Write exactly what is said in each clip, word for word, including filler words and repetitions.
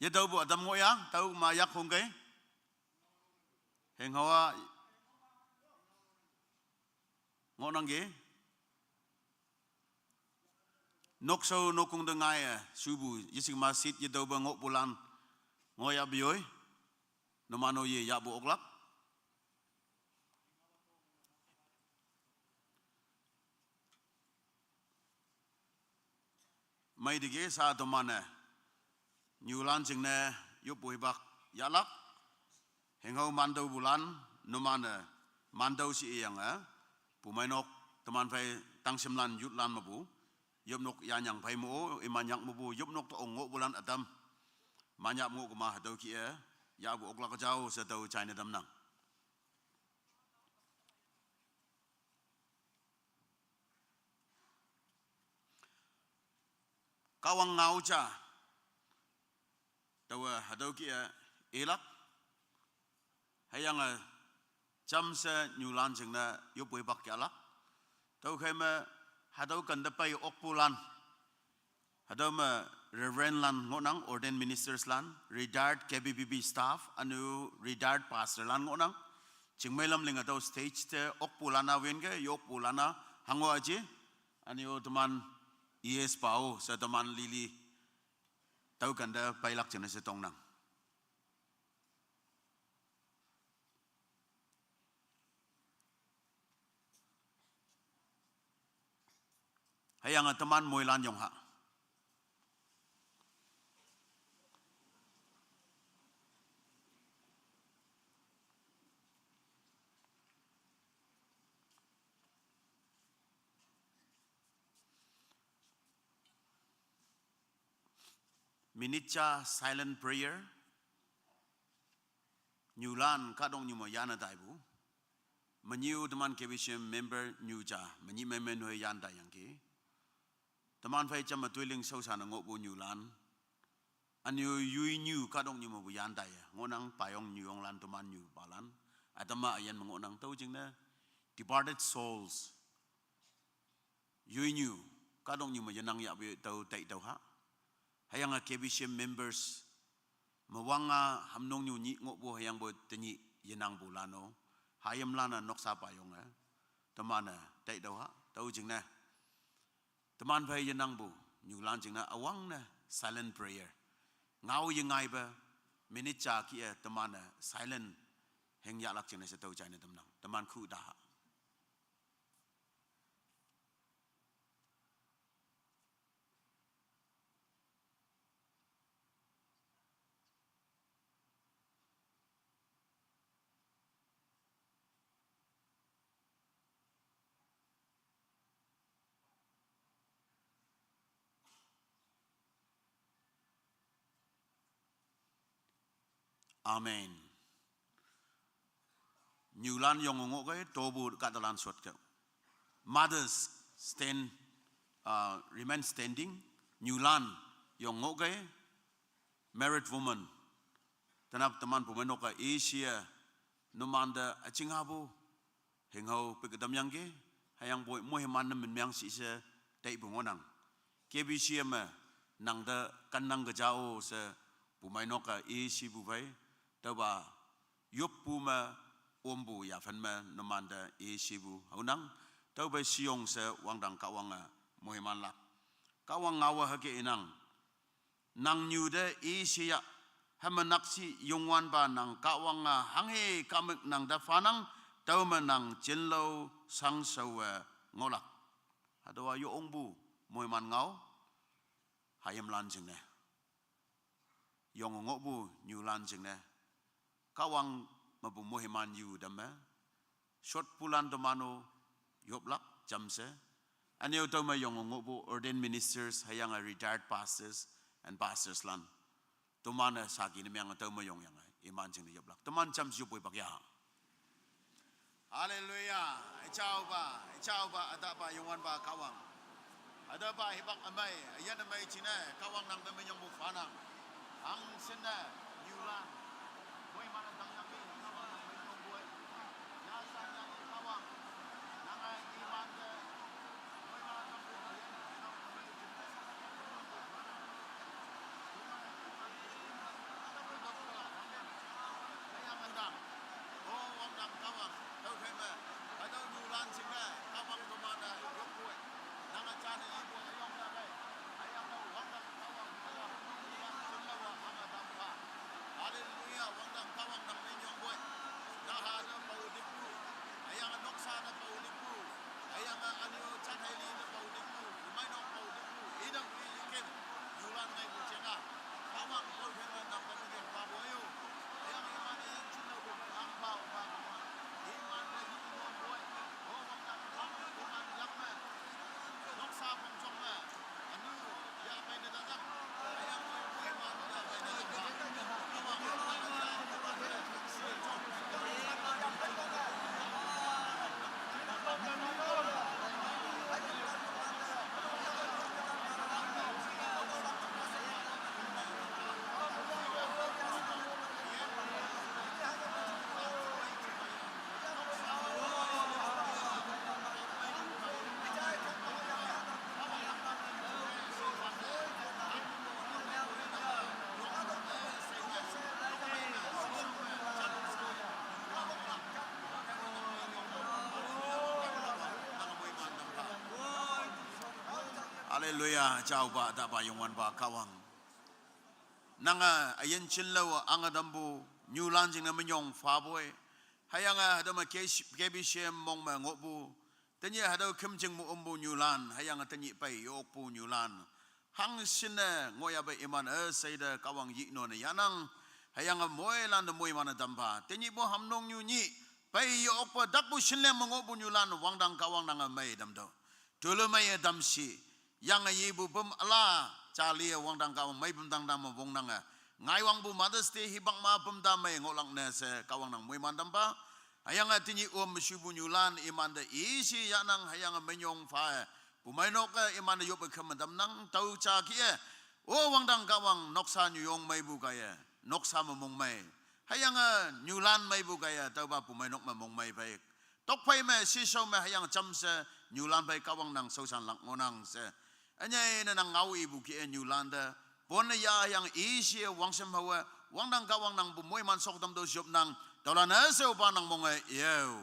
Yetüopu ütam ngoh ya, tüoma yak hongkei. Henghawa ngohnangki. Nokshao nokong te ngaiye, shupu, yeshikma seat yetüopa ngohpulan, ngohyahpei yoi. Numan-o ye yahpu oklak. Meiteki sha teman-e nyulan jingne yoppu hipak yahlak. Henghawa mantüopulan numan-e mantüoh she iyange, pumeinok teman phei tangshimlan youthlan mepu, yopnok yanyang phei mo, iman yak mepu yopnok te ong ngohpulan ütam, manyap ngoh kema hatüo kih-e yahpu oklak jao she tao jaine tamnang. Kahwang ngao ja. Taowe hatüo kih-e ilak. Hüyange jamshe nyulan jingne yoppu hipak yahlak. Tüokhei me hatüo kente pei okpulan, hatüo me Reverend lan ngohnang, ordained ministers lan, retired K B B B staff, üne-o retired pastor lan ngohnang. Chingmei lam ling hatüo stage te okpulan-a winke, yokpulan-a hango aji, üne-o teman E S pao she teman lili tüo kente peilak jingne she tongnang. Hüyange teman moilan yong ha. Minute ja silent prayer. Nyulan kahtoknyu me yanne taipu. Menyu teman K B C M member nyu ja, menyih mei men hoi yan taiyangki. Teman phei jam me toiling shaoshan-e ngohpu nyulan. Üne-o yoi nyu kahtoknyu mepu yan taiye ngohnang, payong nyuyonglan teman nyupalan. Ütam-a üyin me ngohnang tüo jingne departed souls. Yoi nyu, kahtoknyu me yenang yahpu tüo taitüoh ha. Hüyange K B C M members, mewang-a hamnong nyu nyih ngohpu hüyangpoi tenyih yenangpulan-o. Hayimlan-e noksa payonge, teman-e taitüoh ha, tüo jingne. Teman phei yenangpu nyulan jingne üwangne silent prayer. Ngao yengaipe, minute ja kih-e teman-e silent heng yahlak jingne she tüo jaine tamnang. Teman khu taha. Amen. Nyulan yong ngohkei, topu kahtalan shotke. Mothers stand, uh, remain standing. Nyulan yong ngohkei, married woman. Tenap teman pumeinok-a Asia, numante üjinghapu. Hingao pik ütam yangki, hüyangpoi moiman ne min meang shi she taipu ngohnang. K B C M me nangte kannang ke jao she pumeinok-a i shipu phei, tüopa yoppu me ompu yaphen me numante i shipu haonang, tüopa shiyong she wangdang Kahwange moimanlak. Kahwang ngaowe hüke inang. Nang nyu te i shiya, hüme nakshih Youngwanpa nang Kahwange hanghe kahmük nang te phanang, tüome nang jinlao shangshaowe ngohlak. Hatüowa yo ongpu moiman ngao, hayimlan jingne. Yong ngohpu nyulan jingne. Kahwang mepu moiman yu tamme. Shotpulan teman-o yoplak jamshe. Üneo tüome yong ngohpu ordained ministers hüyange retired pastors and pastors lan. Teman-e saki ne meange tüome yongyange iman jingne yoplak. Teman jamshe yoppu hipak ya. Hallelujah. Üjaopa, üjaopa, ütahpa, Youngwanpa Kahwang. Ütahpa hipak ümei, üyin ümei jingne, Kahwang nang te minyongpu phanang. Hangshinne, nyulan. Moiman-e tangyangki, Kahwang nang minyongpu-e. Yashan yangki Kahwang. Nange iman te, moiman-e tangpu üyin, nang ümei jingne, minyongpu phanang. Haleluya, jauba daba Youngwanba Kahwang. Nange ayin chinlo ange dampu nyulan jingne minyong faboi. Hüyange hatüo me K B C M mong me ngohpu. Tenyih hatüo khümjing me ompu nyulan, hüyange tenyih pei yokpu nyulan. Hangshinne ngohyahpe iman üsheite Kahwang yihnone yahnang, hüyange moilan te moiman-e tampha. Tenyihpu hamnong nyu nyih, pei yokpe takpu shinleng me ngohpu nyulan wangdang Kahwang nange mei tamtüoh. Tülo meiye tamshi, yange yipu püm üla, jaliye wangdang Kahwang mei püm tangtang me wongnange. Ngaiwangpu Mother's Day hipak ma püm ta mei ngohlak ne she Kahwang nang moiman tampha. Hüyange tenyih om me shupu nyulan imante ishi yahnang hüyange minyong phae. Pumeinok-e imante yoppe khüm tamnang tao ja kih-e. O wangdang Kahwang noksa nyuyong meipu kaiye. Noksa me mongmei. Hüyange nyulan meipu kaiye taopa pumeinok me mongmei phei. Tokphei me, shishao me hüyange jamshe nyulan phei Kahwang nang shaoshanlak ngohnang she. Ünyei ne nang ngao ipu kih-e nyulan te. Ponne ya hüyange ishi-e wangshem haowe, wangdang Kahwang nangpu moiman sok tamtüoh jopnang, taolan üshei-o pa nang monge yeo.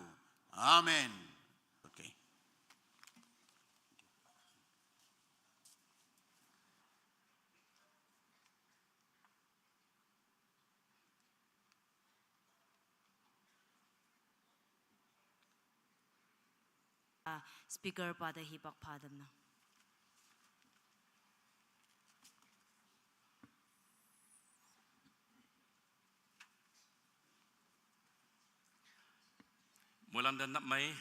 Amen. Okay. Ah, speaker pa te hipak pha tamnang. Moilan te nap mei.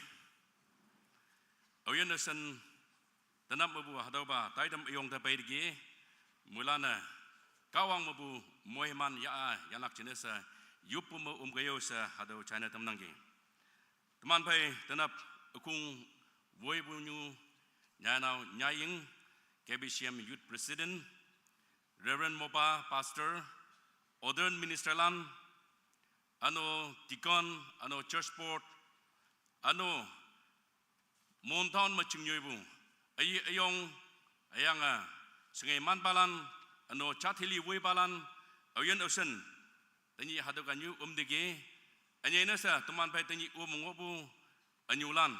Aoyin üshin tenap mepu hatüopa taitam üyong te peiteki. Moilan-e Kahwang mepu moiman ya-a yanlak jingne she yoppu me omkei-o she hatüo jaine tamnangki. Teman phei tenap ükong woipu nyu, nyanao Nyaying, K B C M Youth President, Reverend Mopa, Pastor, ordained ministerlan, üno deacon, üno church board, üno Mon town me chingnyoipu, üyi üyong, hüyange shingei manpalan, üno jat hili woipalan, aoyin üshin, tenyih hatüo kanyu ümteki. Ünyei ne she teman phei tenyih om ngohpu ünyulan,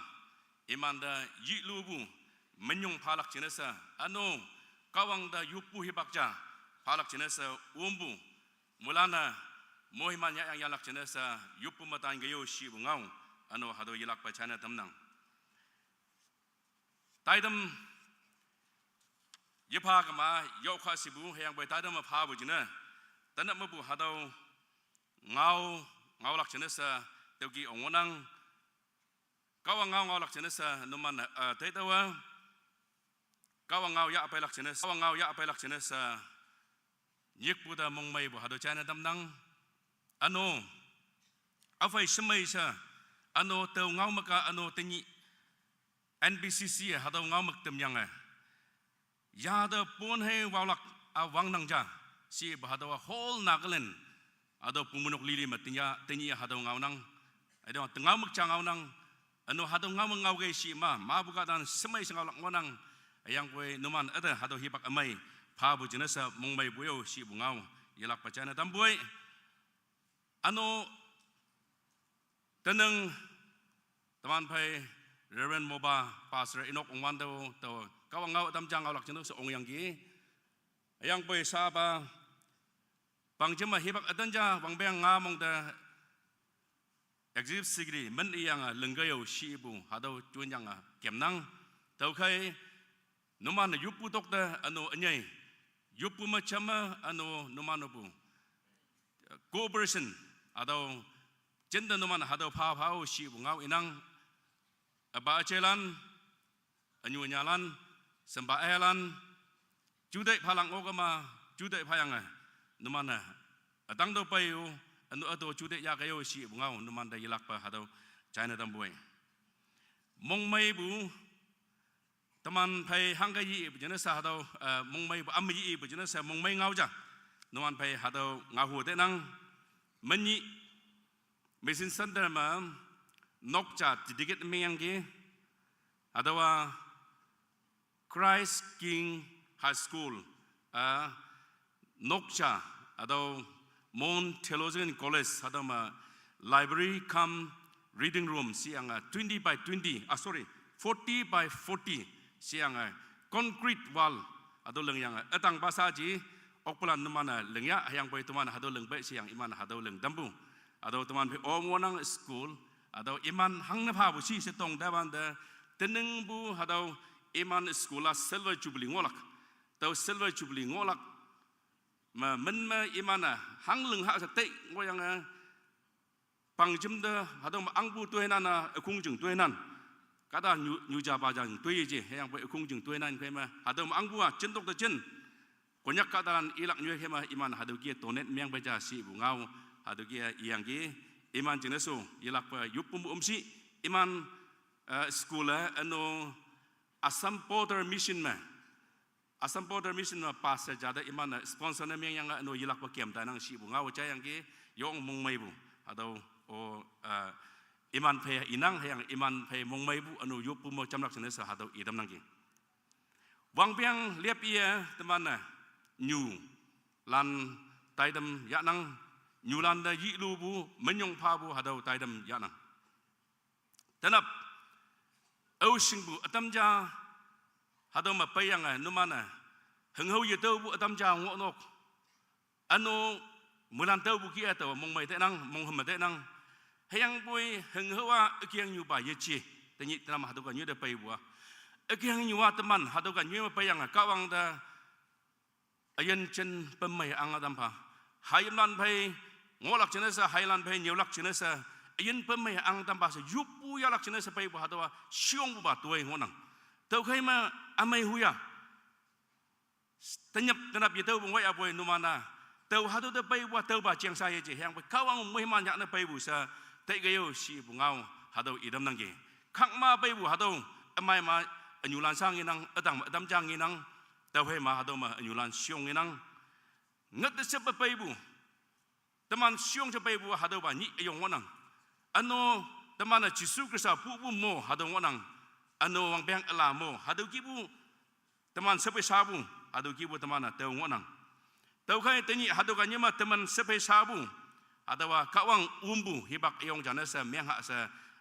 imante yilupu minyong phalak jingne she, üno Kahwang te yoppu hipak ja phalak jingne she ompu, moilan-e moiman yahyange yanlak jingne she yoppu me tankei-o shipu ngao, üno hatüo yelakpe jaine tamnang. Taitam yepha kema yokha shipu hüyangpoi taitam me phapu jingne, tenap mepu hatüo ngao, ngaolak jingne she tüoki ong ngohnang. Kahwang ngao ngaolak jingne she numan, eh, teitüowe. Kahwang ngao yah peilak jingne, Kahwang ngao yah peilak jingne she nyikpu te mongmeipu hatüo jaine tamnang. Üno, üphei shemei she, üno tao ngao me-a üno tenyih N B C C-e hatüo ngao me-a tamyange, ya te pon hei waolak-a wangnang ja, shipu hatüowa whole Nagaland hatüo pumeinok lili me tenyih, tenyih hatüo ngaonang. Hatüo te ngao me-a ja ngaonang. Üno hatüo ngao me-a ngaokei shi ma, mapu kahta shemei she ngaolak ngohnang. Hüyangpoi numan üte hatüo hipak ümei phapu jingne she mongmeipu-o shipu ngao yelakpe jaine tampoi. Üno tenang teman phei Reverend Mopa, Pastor Enoch Ongwan tüo, tüo Kahwang ngao ütam ja ngaolak jingne she ongyangki. Hüyangpoi shapa pangjim me hipak ütam ja wangpeng nga mong te Executive Secretary min iyange lingkei-o shipu hatüo jonyange kemnang. Tüokhei numan-e yoppu tok te üno ünyei, yoppu me jamme üno numan-e pu cooperation hatüo jinte numan hatüo pha pha-o shipu ngao inang. Üpa üjelan, ünyu ünyalan, sempa elan, juteih phalak ngoh kema, juteih phayange, numan-e ütang tüo pei-o, üno üto juteih yahkei-o shipu ngao numante yelakpe hatüo jaine tampoi. Mongmeipu teman phei hangke yipu jingne she hatüo, eh, mongmeipu ame yipu jingne she mongmei ngao ja numan phei hatüo ngaohu tenang. Menyih Mission Centre me nokja dedicate mengyangki, hatüowa Christ King High School, ah, nokja, hatüo Mon Theological College, hatüo me library cum reading room sheyange twenty by twenty, ah, sorry, forty by forty sheyange concrete wall, hatüo lingyange ütang pasa ji, okpulan numan-e lingyah, hüyangpoi teman hatüo lingpei sheyang iman hatüo ling tampu. Hatüo teman phei omnang school, hatüo iman hangne phapu shi she tong tawante, teningpu hatüo iman school-a silver jubilee ngohlak. Tüo silver jubilee ngohlak me min me iman-e hangling ha she tei ngohyange, pangjem te hatüo me angpu toinan-a ükhong jing toinan. Kahta nyu, nyu ja pa ja jing toi yeje, hüyangpoi ükhong jing toinan khei me hatüo me angpu-a jintok te jin. Konyak kahtalan ilak nyoi khei me iman hatüo kih-e donate mengpe ja shipu ngao, hatüo kih-e iyangki, iman jingne sho yelakpe yoppu me ümshi, iman, eh, school-e üno Assam Border Mission me Assam Border Mission me pastor ja te iman-e sponsor ne mengyange üno yelakpe kem tainang shipu ngao jayangki, yong mongmeipu. Hatüo, o, eh, iman phei inang hüyange iman phei mongmeipu üno yoppu me jamlak jingne she hatüo itamnangki. Wangpeng lep iye teman-e nyulan taitam yahnang, nyulan te yilupu, minyong phapu hatüo taitam yahnang. Tenap, ao shingpu ütam ja, hatüo me peiyange numan-e, hünghao yetüopu ütam ja ngohnok. Üno, moilan tüopu kih-e tao mongmei tenang, monghüm me tenang. Hüyangpoi hünghao-a ükengnyu pa yeje, tenyih tenam hatüo ka nyoi te peipu-a. Ükengnyu-a teman hatüo ka nyoi me peiyange Kahwang te üyin jin pemmei ang tampha. Hayimlan phei ngohlak jingne she, hailan phei nyüolak jingne she, üyin pemmei ang tampha she yoppu yahlak jingne she peipu hatüowa sheyongpupa toi ngohnang. Tüokhei me ümei huya tenyap tenap yetüopu ngohyapoi numan-a, tao hatüo te peipu-a tüopa jengsha yeje, hüyangpoi Kahwang moiman yahne peipu she, teikeo shipu ngao, hatüo itamnangki. Khakma peipu hatüo, ümei ma, ünyulan sha ngenang, ütang me ütam ja ngenang, tüophei ma hatüo me ünyulan sheyong ngenang. Ngüt te sheppe peipu, teman sheyong she peipu hatüopa nyih üyong ngohnang. Üno, teman-e Jesu Khrista pupu mo hatüo ngohnang. Üno wangpeng üla mo hatüo kihpu, teman shephei shapu, hatüo kihpu teman-e tao ngohnang. Tüokhei tenyih hatüo ka nyoi me teman shephei shapu, hatüowa Kahwang ompu hipak üyong jane she mengha she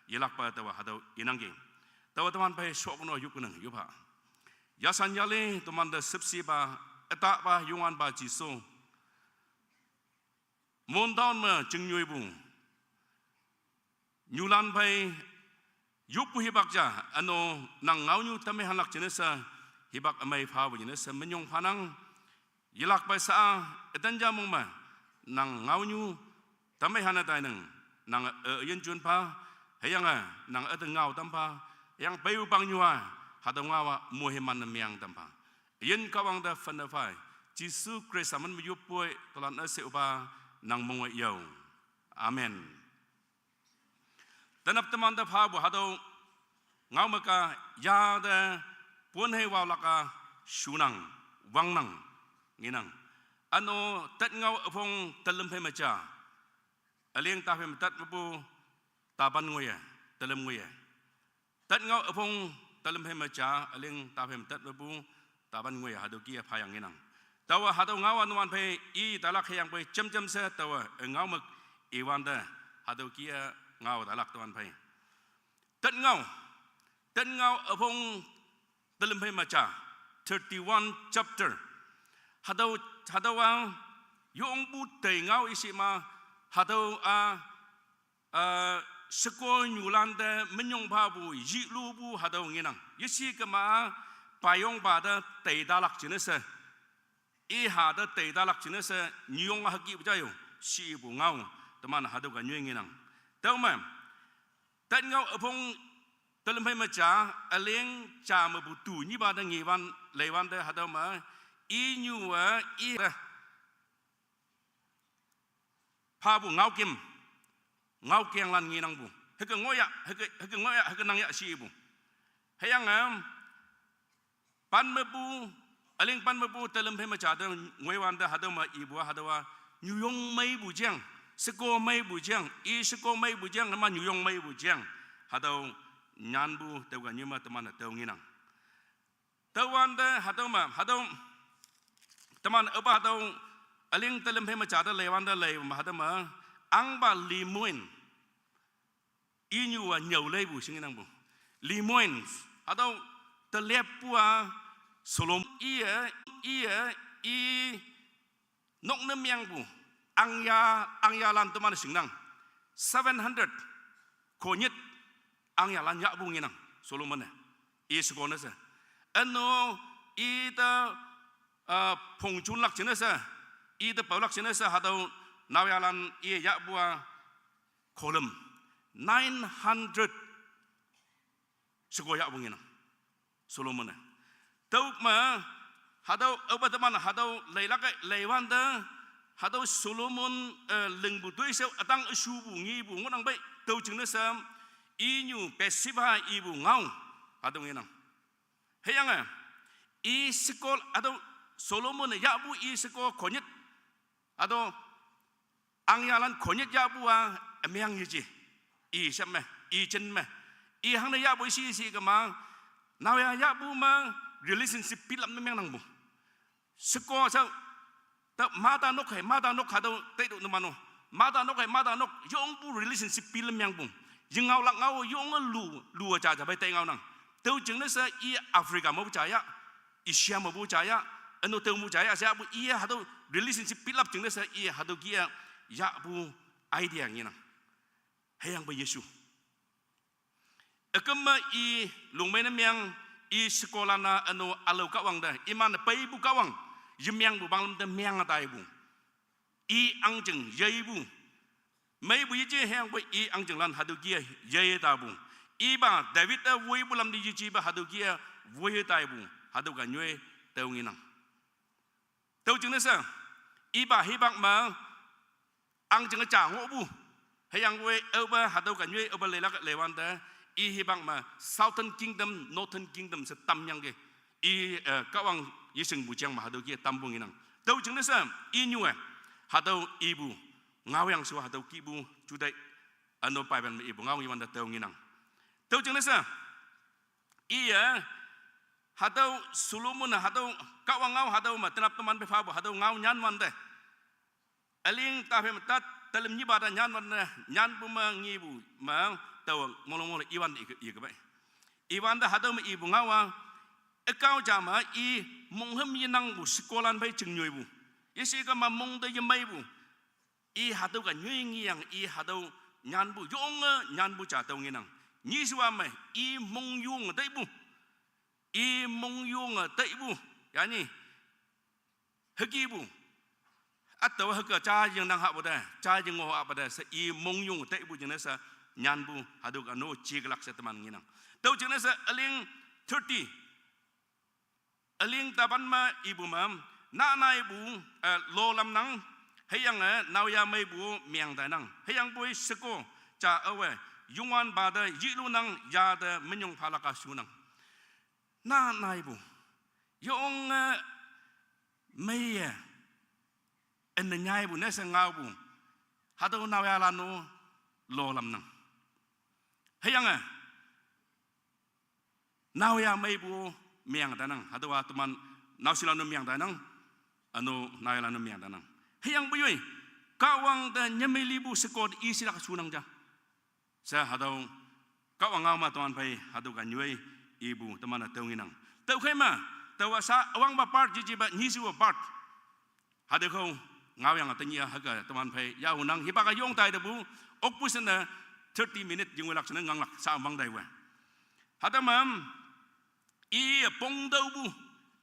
yelakpe taowa hatüo inangki. Taowa teman phei shok no yop kenang yoppha. Yashan yale temante shüpshepa, ütahpa, Youngwanpa Jesu, Mon town me jingnyoipu nyulan phei yoppu hipak ja, üno nang ngaonyu tamei hanlak jingne she, hipak ümei phapu jingne she minyong phanang. Yelakpe sha-a, ütan ja mong me, nang ngaonyu tamei hanne tainang, nang, eh, üyin jon pha, hüyange nang üte ngao tam pha, hüyange peipu pangnyuwa, hatüo ngao-a moiman-e meng tam pha. Üyin Kahwang te phenne phei, Jesu Khrista min me yoppoi tolan üshei üpa, nang mong-e yao. Amen. Tenap temante phapu hatüo ngao me ka ya te pon hei waolak-a shunang, wangnang, ngenang. Üno Tet Ngao üpong telüm phei me ja, üleng ta phei me tet mepu, tapan ngoiye, telüm ngoiye. Tet Ngao üpong telüm phei me ja, üleng ta phei me tet mepu, tapan ngoiye hatüo kih-e phayang ngenang. Taowa hatüo ngao-a numan phei i talak hüyangpoi jemjem she taowe, eh, ngao me iwante, hatüo kih-e ngao talak teman phei. Tet Ngao, Tet Ngao üpong telüm phei me ja, thirty-one chapter. Hatüo, hatüowa yongpu tei ngao ishi ma, hatüowa, eh, sheko nyulan te minyong phapu, yilupu hatüo ngenang. Yeshi kema-a, payongpa te tei talak jingne she, iha te tei talak jingne she, nyuyong hükihpu ja yo, shipu ngao, teman hatüo ka nyoi ngenang. Tüome, Tet Ngao üpong telüm phei me ja, üleng ja mepu tu nyipa te ngewan, leiwante hatüo me, inyu-e, i te phapu ngaokem, ngaokenglan ngenangpu. Hüke ngohya, hüke, hüke ngohya, hüke nangya shipu. Hüyange, pan mepu, üleng pan mepu telüm phei me ja te ngoiwante hatüo me ipu-a hatüowa nyuyong meipu jeng, sheko meipu jeng, i sheko meipu jeng, ma nyuyong meipu jeng. Hatüo nyanpu tüo ka nyoi me teman-e tüo ngenang. Tüowante hatüo me, hatüo teman üpa hatüo üleng telüm phei me ja te leiwante lei me hatüo me, ahngpa limoin, inyu-a nyüo leipu shingenangpu. Limoin, hatüo teleppu-a Solomon iye, iye, i nokne mengpu angya, angyalan teman shingnang. Seven hundred konyit angyalan yahpu ngenang Solomon-e. I shekone she. Üno ite, uh, phongjunlak jingne she, ite paolak jingne she hatüo naoyalan iye yahpu-a kolüm nine hundred sheko yahpu ngenang Solomon-e. Tüome hatüo aope teman hatüo leilak-e leiwante, hatüo Solomon, eh, lingpu toi she ütang üshupu ngepu ngohnang pei. Tüo jingne she inyu Bathsheba ipu ngao hatüo ngenang. Hüyange i sheko hatüo Solomon-e yahpu i sheko konyit hatüo angyalan konyit yahpu-a ümeng yeje. I shap me, i jin me. I hangne yahpu shi shi kema, naoya yahpu me relationship pilap ne mengnangpu. Sheko she, ta mata nok hei, mata nok hatüo taitu numan-o. Mata nok hei, mata nok yongpu relationship pilap mengpu. Yingaolak ngao yonge lu, lu ja ja pei tai ngaonang. Tüo jingne she i Africa mepu ja ya, Asia mepu ja ya, üno tüo mu ja ya, shepu iye hatüo relationship pilap jingne she iye hatüo kih-e yahpu idea ngenang. Hüyangpoi Jesu üküm me i lungmei ne meng, i shekolan-a üno ülao Kahwang te, iman-e peipu Kahwang, yemengpu panglam te meng taipu. I angjing yeipu. Meipu yeje hüyangpoi i angjinglan hatüo kih-e yei taipu. Ipa David-e woipu lam te yejepa hatüo kih-e woi taipu. Hatüo ka nyoi tüo ngenang. Tüo jingne she, ipa hipak me angjing ja ngohpu. Hüyangpoi aope hatüo ka nyoi aope leilak leiwante, i hipak me Southern Kingdom, Northern Kingdom she tamyangki. I, eh, Kahwang yeshingpu jeng me hatüo kih-e tampu ngenang. Tüo jingne she, inyu-e hatüo ipu ngaoyang she hatüo kihpu jutai, üno Bible me ipu ngao iwante tüo ngenang. Tüo jingne she, iye hatüo Solomon-e hatüo Kahwang ngao hatüo me tenap teman pei phapu hatüo ngao nyan wante, üling ta phei me tat talüm nyipa te nyan wante, nyanpu me ngepu me, taowe molo molo iwante ike, ike pei. Iwante hatüo me ipu ngao-a, ükao ja me i monghüm yenangpu shekolan phei jingnyoipu. Yeshi kema mong te yemeipu. I hatüo ka nyoi ngeyang, i hatüo nyanpu, yonge nyanpu ja tüo ngenang. Nyishuwa me i mongyonge taipu. I mongyonge taipu. Yani, hükepu. Ütao hüke ja yingnang hahpu te, ja ying ngoh hahpu te she i mongyonge taipu jingne she nyanpu hatüo ka no jiklak she teman ngenang. Tüo jingne she üling thirty üling tapan me ipu me, nanaipu, eh, lolamnang, hüyange naoya meipu meng tainang. Hüyangpoi sheko ja aowe, Youngwanpa te yilunang, ya te minyong phalak-a shunang. Nanaipu, yonge meiye, üne nyaipu ne she ngaopu, hatüo naoyalan-o lolamnang. Hüyange naoya meipu meng tainang, hatüowa teman naoshilan-o meng tainang, üno naoyalan-o meng tainang. Hüyangpoi yoi, Kahwang te nyemei lipu sheko i shilak shunang ja she hatüo Kahwang ngao me teman phei hatüo ka nyoi ipu teman-e tüo ngenang. Tüokhei me, taowa sha üwangpa part yejepa nyishuwa part hatüo khao ngaoyange tenyih-a hüke teman phei yahunang. Hipak-a yong tai tepu, okpu shinne thirty minute yingoilak shinne nganglak sha wang taiwe. Hatüo me, i pongtüopu,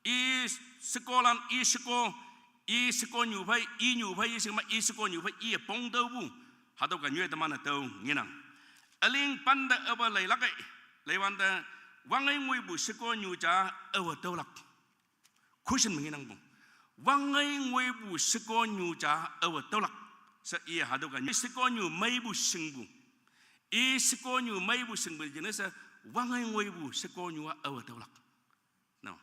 i shekolan, i sheko, i shekonyu phei, inyu phei, i shing me, i shekonyu phei, i pongtüopu. Hatüo ka nyoi teman-e tüo ngenang. Üling pante aope leilak-e, leiwante, wangei ngoipu shekonyu ja aowe tüolak. Question me ngenangpu. Wangei ngoipu shekonyu ja aowe tüolak she i hatüo ka nyoi shekonyu meipu shingpu. I shekonyu meipu shingpu jingne she wangei ngoipu shekonyu-a aowe tüolak. No.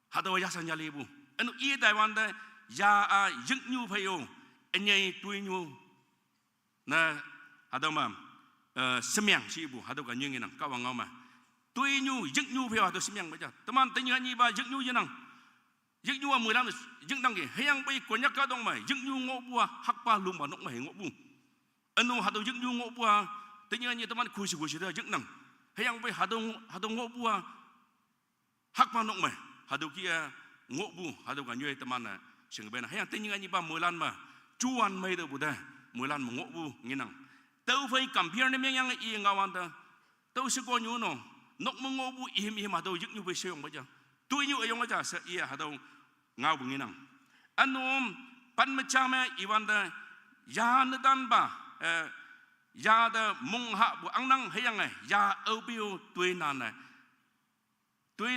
Hatüo yashan yalipu. Üno i taiwante ya-a yiknyu phei-o, ünyei toinyu ne, hatüo me, eh, shemeng shipu, hatüo ka nyoi ngenang, Kahwang ngao me. Toinyu, yiknyu phei-o, hatüo shemeng me ja. Teman tenyih nyipa yiknyu yenang. Yiknyu-a moilan yiknangki, hüyangpoi Konyak kahtok me yiknyu ngohpu-a hakpa lungpa nok me hei ngohpu. Üno hatüo yiknyu ngohpu-a, tenyih nyi teman koshi koshi te yiknang. Hüyangpoi hatüo, hatüo ngohpu-a, hakpa nok me Hatüo kih-e ngohpu, hatüo ka nyoi teman-e shinge peinang. Hüyange tenyih-a nyihpa moilan me juwan mei tüopu te, moilan me ngohpu ngenang. Tüophei compare ne mengyange i ngaowante, tüo shekonyu no, nok me ngohpu ihim ihim hatüo yiknyu phei sheyongpe ja, toinyu üyong ja she i hatüo ngaopu ngenang. Üno, pen me ja me iwante, ya netanpa, eh, ya te monghahpu angnang hüyange ya aope-o toinan-e